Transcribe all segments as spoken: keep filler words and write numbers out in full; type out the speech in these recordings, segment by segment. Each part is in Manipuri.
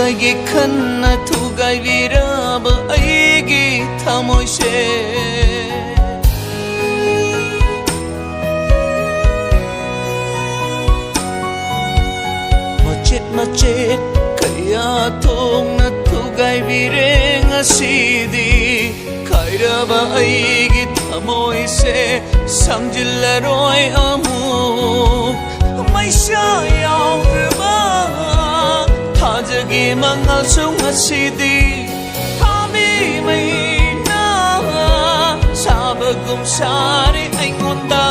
ꯑꯩꯒꯤ ꯈꯟꯅ ꯊꯨꯒꯥꯏꯕꯤꯔꯕ ꯑꯩꯒꯤ ꯊꯃꯣꯏꯁꯦ꯫ ꯃꯆꯦꯠ ꯃꯆꯦꯠ ꯀꯌꯥ ꯊꯣꯛꯅ ꯊꯨꯒꯥꯏꯕꯤꯔꯦ ꯉꯁꯤꯗꯤ꯫ ꯀꯥꯏꯔꯕ ꯑꯩꯒꯤ ꯊꯃꯣꯏꯁꯦ ꯁꯝꯖꯤꯜꯂꯔꯣꯏ ꯑꯃꯨꯛ꯫ ꯃꯩꯁꯥ ꯌꯥꯎꯗ꯭ꯔꯕ ꯊꯥꯖꯒꯤ ꯃꯉꯥꯜꯁꯨ ꯉꯁꯤꯗꯤ ꯊꯥꯃꯤ ꯃꯩꯅ ꯁꯥꯕꯒꯨꯝ ꯁꯥꯔꯦ ꯑꯩꯉꯣꯟꯗ꯫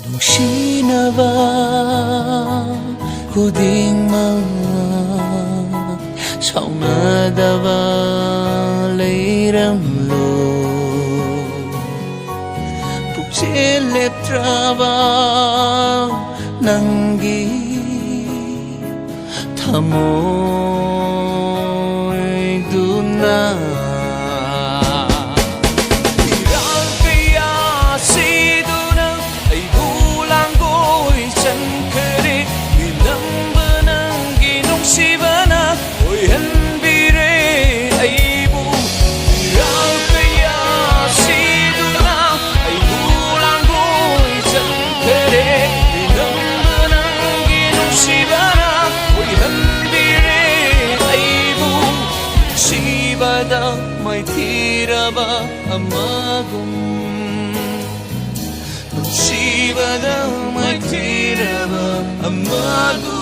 ꯅꯨꯡꯁꯤꯅꯕ ꯈꯨꯗꯤꯡꯃꯛ ꯁꯥꯎꯅꯗꯕ ꯂꯩꯔꯝꯂꯣ꯫ ꯄꯨꯛꯆꯦꯜ ꯂꯦꯞꯇ꯭ꯔꯕ ꯅꯪꯒꯤ ꯊꯃꯣꯏꯗꯨꯅ ꯏꯔꯥꯜ ꯀꯌꯥ ꯁꯤꯗꯨꯅ ꯑꯩꯕꯨ ꯂꯥꯡꯒꯣꯏ ꯆꯟꯈꯔꯦ꯫ ꯃꯤꯂꯝꯕ ꯅꯪꯒꯤ ꯅꯨꯡꯁꯤꯕꯅ ꯑꯣꯏꯍꯟꯕꯤꯔꯦ ꯑꯩꯕꯨ꯫ ꯏꯔꯥꯜ ꯀꯌꯥ ꯁꯤꯗꯨꯅ ꯑꯩꯕꯨ ꯂꯥꯡꯒꯣꯏ ꯆꯟꯈꯔꯦ꯫ ꯃꯤꯂꯝꯕ ꯅꯪꯒꯤ ꯅꯨꯡꯁꯤꯕꯅ ꯑꯣꯏꯍꯟꯕꯤꯔꯦ ꯑꯩꯕꯨ꯫ ꯅꯨꯡꯁꯤꯕꯗ ꯃꯥꯏꯊꯤꯔꯕ ꯑꯃꯒꯨꯝ, ꯅꯨꯡꯁꯤꯕꯗ ꯃꯥꯏꯊꯤꯔꯕ ꯑꯃꯒꯨꯝ꯫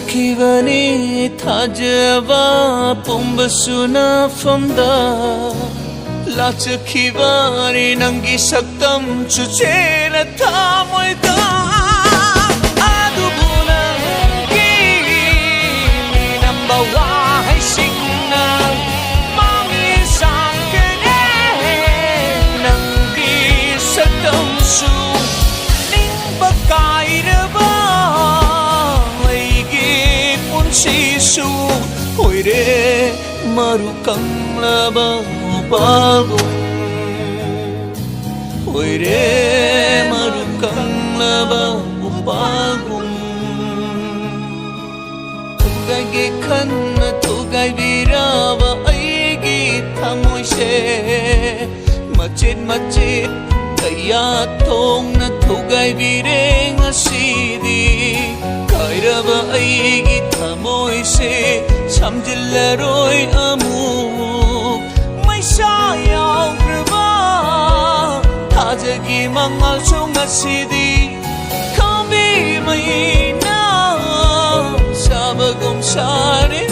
ꯈꯤꯕꯅꯤ ꯊꯥꯖꯕ ꯄꯨꯝꯕꯁꯨ ꯅꯐꯝꯗ ꯂꯥꯆꯈꯤꯕꯅꯤ ꯅꯪꯒꯤ ꯁꯛꯇꯝ ꯆꯨꯆꯦꯅ ꯊꯃꯣꯏꯗ꯫ ꯑꯗꯨꯕꯨ ꯅꯪꯒꯤ ꯅꯝꯕ ꯋꯥꯍꯩꯁꯤꯡꯅ ꯃꯥꯡꯂꯤ ꯁꯥꯡꯈ꯭ꯔꯦ꯫ ꯅꯪꯒꯤ ꯁꯛꯇꯝꯁꯨ ꯅꯤꯡꯕ ꯀꯥꯏꯔꯕ ꯑꯩꯒꯤ ꯄꯨꯟꯁꯤꯁꯨ ꯑꯣꯏꯔꯦ ꯃꯔꯨ ꯀꯪꯂꯕ ꯎꯄꯥꯜꯒꯨꯝ꯫ ꯑꯣꯏꯔꯦ ꯃꯔꯨ ꯀꯪꯂꯕ ꯎꯄꯥꯜꯒꯨꯝ꯫ ꯊꯨꯒꯥꯏꯒꯦ ꯈꯟꯅ ꯊꯨꯒꯥꯏꯕꯤꯔꯕ ꯑꯩꯒꯤ ꯊꯃꯣꯏꯁꯦ ꯃꯆꯦꯠ ꯃꯆꯦꯠ ꯀꯌꯥ ꯊꯣꯛꯅ ꯊꯨꯒꯥꯏꯕꯤꯔꯦ ꯉꯁꯤꯗꯤ꯫ ꯀꯥꯏꯔꯕ ꯑꯩꯒꯤ ꯊꯃꯣꯏꯁꯦ ꯁꯝꯖꯤꯜꯂꯔꯣꯏ ꯑꯃꯨꯛ꯫ ꯃꯩꯁꯥ ꯌꯥꯎꯈ꯭ꯔꯕ ꯊꯥꯖꯒꯤ ꯃꯉꯥꯜꯁꯨ ꯉꯁꯤꯗꯤ ꯈꯥꯝꯕꯤ ꯃꯩꯅ ꯁꯥꯕꯒꯨꯝ ꯁꯥꯔꯦ꯫